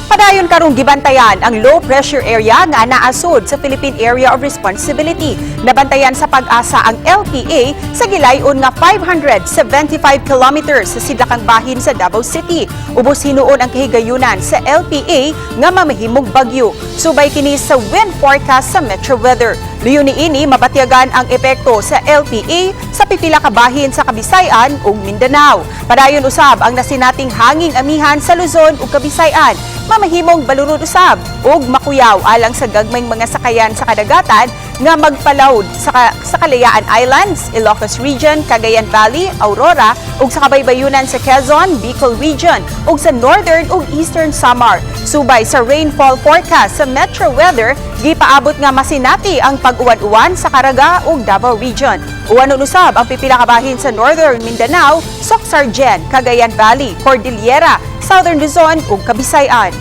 Padayon karong gibantayan ang low pressure area nga naasod sa Philippine Area of Responsibility. Nabantayan sa Pag-asa ang LPA sa gilayon nga 575 kilometers sa sidlakang bahin sa Davao City. Ubos hinuon ang kahigayunan sa LPA nga mamahimong bagyo. Subay kini sa wind forecast sa Metro Weather. Luyo niini, mabatyagan ang epekto sa LPA sa pipila ka bahin sa Kabisayan ug Mindanao. Padayon usab ang nasinating hanging amihan sa Luzon ug Kabisayan. Mamahimong balurud usab ug makuyaw alang sa gagmayng mga sakayan sa kadagatan nga magpalawd sa Kalayaan Islands, Ilocos Region, Cagayan Valley, Aurora ug sa kabaybayunan sa Quezon, Bicol Region ug sa Northern ug Eastern Samar. Subay sa rainfall forecast sa Metro Weather, gipaabot nga masinati ang pag-uwan-uwan sa Caraga ug Davao Region. Uwanon usab ang pipila ka bahin sa Northern Mindanao, Soccsksargen, Cagayan Valley, Cordillera, Southern Luzon ug Kabisayan.